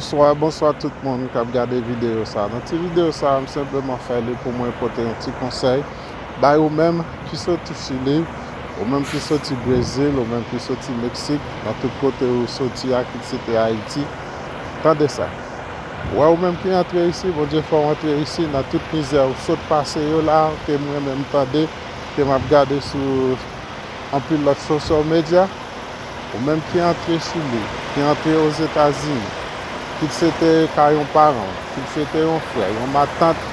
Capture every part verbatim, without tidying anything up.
Bonswa, bonswa tout moun k ap gade videyo sa. Nan ti videyo sa, m senpleman fè li pou mwen pote yon ti konsèy bay ou menm ki soti Chili, ou menm ki soti Brezil, ou menm ki soti Meksik, nan tout kote ou soti a, kit se te Ayiti. Tande sa. Ou wè ou menm ki antre isi, Bondye fè w antre isi, nan tout mizè ou sot pase yo la, ke mwen menm tande, ke m ap gade sou anpil lòt social media, ou menm ki antre Chili, ki antre Ozetazini, kit se te kay yon paran w, kit se te yon frè, yon matant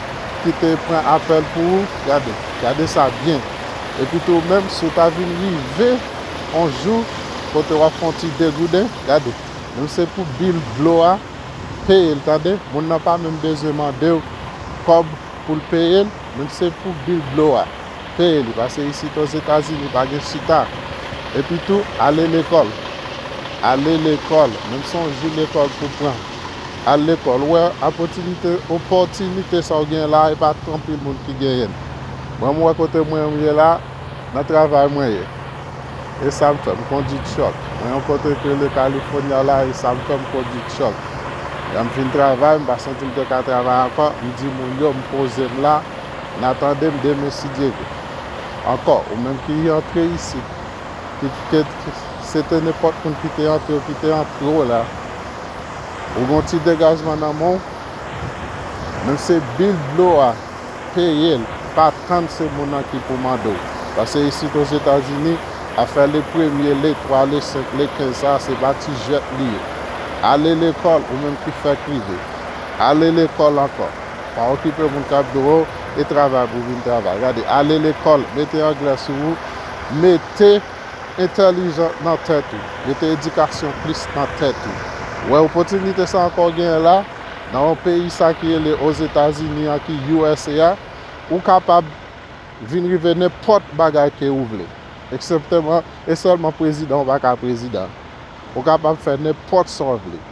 ki te pran apèl pou ou, gade, gade sa byen. Epi tou, ou menm, si w ta vin rive yon jou kote w ap fè yon ti degouden, gade, menm se pou bil dlo a, peye l, tande. Moun nan pa menm bezwen mande w kòb pou l peye l, menm se pou bil dlo a. Peye li, paske isit Ozetazini pa gen chita. Epi tou, ale lekòl. Ale lekòl, menm se yon jou lekòl pou pran. Al lekòl, ou wè opòtinite, opòtinite sa w gen la, e pa anpil moun ki genyen l. Mwen, m wè kote mwen ye la, nan travay mwen ye. E sa m fè, m kondui tchòk. Mwen yon kote k rele California la, e sa m fè, m kondui tchòk. Lè m fin travay, m pa santi m te ka travay ankò, m di moun yo, m poze m la, n a tande m demen si Dye vle. Ankò, ou menm ki antre isit, ki, ki, ki se te nenpòt moun ki te antre, ki te antre w la, ou gen yon ti degajman nan men w, menm se bil dlo a, peye l, pa tann se moun nan ki pou mande w. Paske isit Ozetazini, afè le premye, le twa, le senk, le kenz, sa, se pa ti jwèt li ye. Ale lekòl, ou menm ki fèk rive. Ale lekòl ankò. Pa okipe moun k ap di w, e travay pou vin travay. Gade, ale lekòl, mete anglè sou ou, mete entèlijans nan tèt ou, mete edikasyon plis nan tèt ou. Wè opòtinite sa ankò genyen la, nan yon peyi sa ki rele Ozetazini an, ki U S A a, ou kapab vin rive nenpòt bagay ke ou vle. Eksepteman, e sèlman prezidan ou pa ka prezidan. Ou kapab fè nenpòt sa w vle.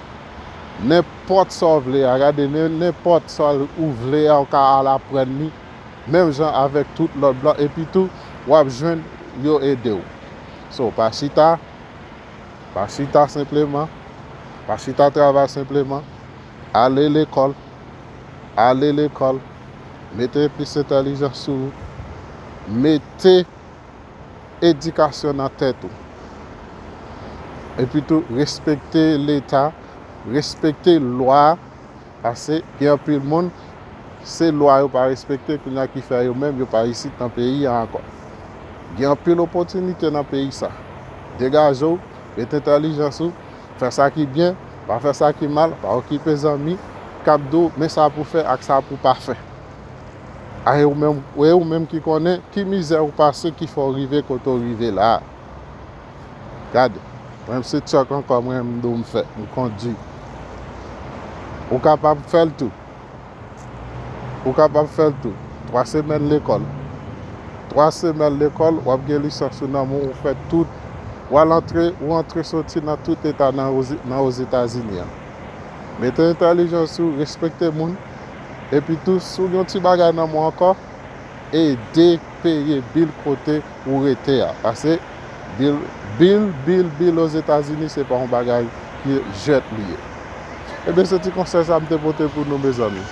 Nenpòt sa w vle a, gade, nen-, nenpòt sa ou vle a, ou ka al aprann li. Menm jan avèk tout lòt blan, epi tou, w ap jwenn yo ede w. So, pa chita, pa chita senpleman, pa chita travay senpleman, ale lekòl, ale lekòl, mete plis entèlijans sou ou, mete edikasyon nan tèt ou. Epi tou, respekte Leta, respekte lwa, paske gen anpil moun, se lwa yo pa respekte, kounye a ki fè yo menm, yo pa isit nan peyi a ankò. Gen anpil opòtinite nan peyi sa. Degaje w, mete entèlijans ou, fè sa ki byen, pa fè sa ki mal, pa okipe zanmi k ap di w, men sa pou fè ak sa pou pa fè. A, e ou menm, e ou menm ki konnen ki mizè ou pase ki fè w rive kote w rive la a. Gade, mwen se tchòk ankò, mwen m di w m fè, m kondui. Ou kapab fè l tou. Ou kapab fè l tou. Twa semèn lekòl. Twa semèn lekòl, w ap gen lisans ou nan men w, ou fè tout. W al antre, ou antre soti nan tout eta nan Oze-, nan Ozetazini an. Mete entèlijans ou, respekte moun. Epi tou, si w gen yon ti bagay nan men w ankò, ede peye bil kote ou rete a. Paske bil, bil, bil, bil Ozetazini, se pa yon bagay ki jwèt li ye. Ebyen, se ti konsèy sa m te pote pou nou, mezanmi.